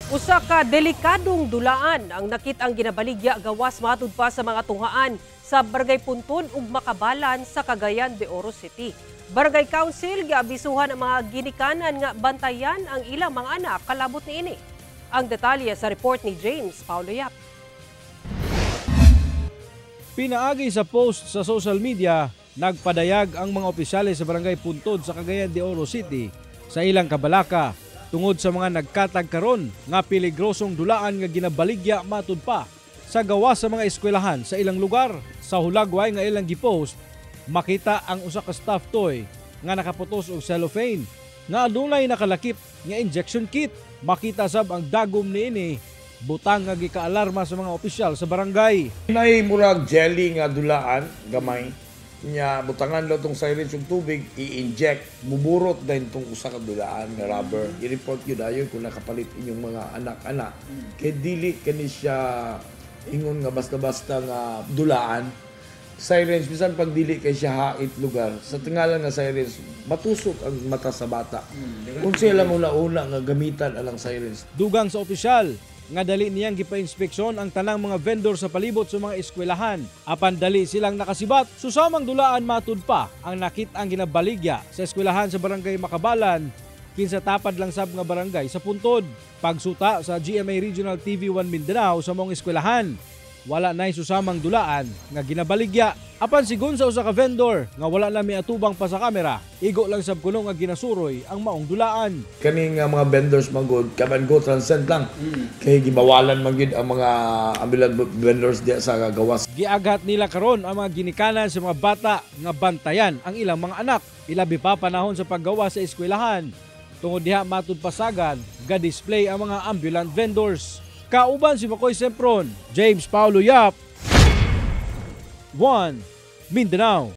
Usa ka delikadong dulaan ang nakit-ang ginabaligya gawas matud pa sa mga tunghaan sa Barangay Puntod ug Makabalan sa Cagayan de Oro City. Barangay Council giabisuhan ang mga ginikanan nga bantayan ang ilang mga anak kalabot niini. Ang detalye sa report ni James Paulo Yap. Pinaagi sa post sa social media, nagpadayag ang mga opisyales sa Barangay Puntod sa Cagayan de Oro City sa ilang kabalaka tungod sa mga nagkatag karon nga peligrosong dulaan nga ginabaligya matud pa sa gawas sa mga eskwelahan sa ilang lugar. Sa hulagway nga ilang gipost, makita ang usa ka stuffed toy nga nakaputos og cellophane nga adunay nakalakip nga injection kit. Makita sab ang dagom niini, butang nga gikaalarma sa mga opisyal sa barangay. Nay murag jelly nga dulaan, gamay. Nya butangan daw tong syringe og tubig, i-inject, muburot din tong usa ka dulaan nga rubber. I-report gyud dayon kung nakapalit inyong mga anak-anak. Kay dili kani siya ingon nga basta-basta nga dulaan. Syringe, bisan pag dili kay siya hait lugar, sa tingalan nga syringe, matusok ang mata sa bata. Kung sila mo una nga gamitan alang syringe. Dugang sa opisyal nga dali niyang gipa-inspeksyon ang tanang mga vendor sa palibot sa mga eskwelahan. Apan dali silang nakasibat, susamang dulaan matud pa ang nakit-ang ginabaligya sa eskwelahan sa Barangay Makabalan kinsa tapad lang sab nga barangay sa Puntod. Pagsuta sa GMA Regional TV 1 Mindanao sa maong eskwelahan, wala na'y susamang dulaan nga ginabaligya. Apan sigon sa usa ka vendor nga wala na miatubang pa sa kamera, igo lang sab kuno nga ginasuroy ang maong dulaan. Kaning mga vendors man gud, come and go, transcend lang. Kay gibawalan man gyud ang mga ambulant vendors diya sa gawas. Giaghat nila karon ang mga ginikanan sa mga bata nga bantayan ang ilang mga anak, ilabi pa panahon sa paggawa sa eskwelahan. Tungod diha matud pasagan, ga-display ang mga ambulant vendors. Kauban si Makoy Sempron, James Paulo Yap, 1 Mindanao.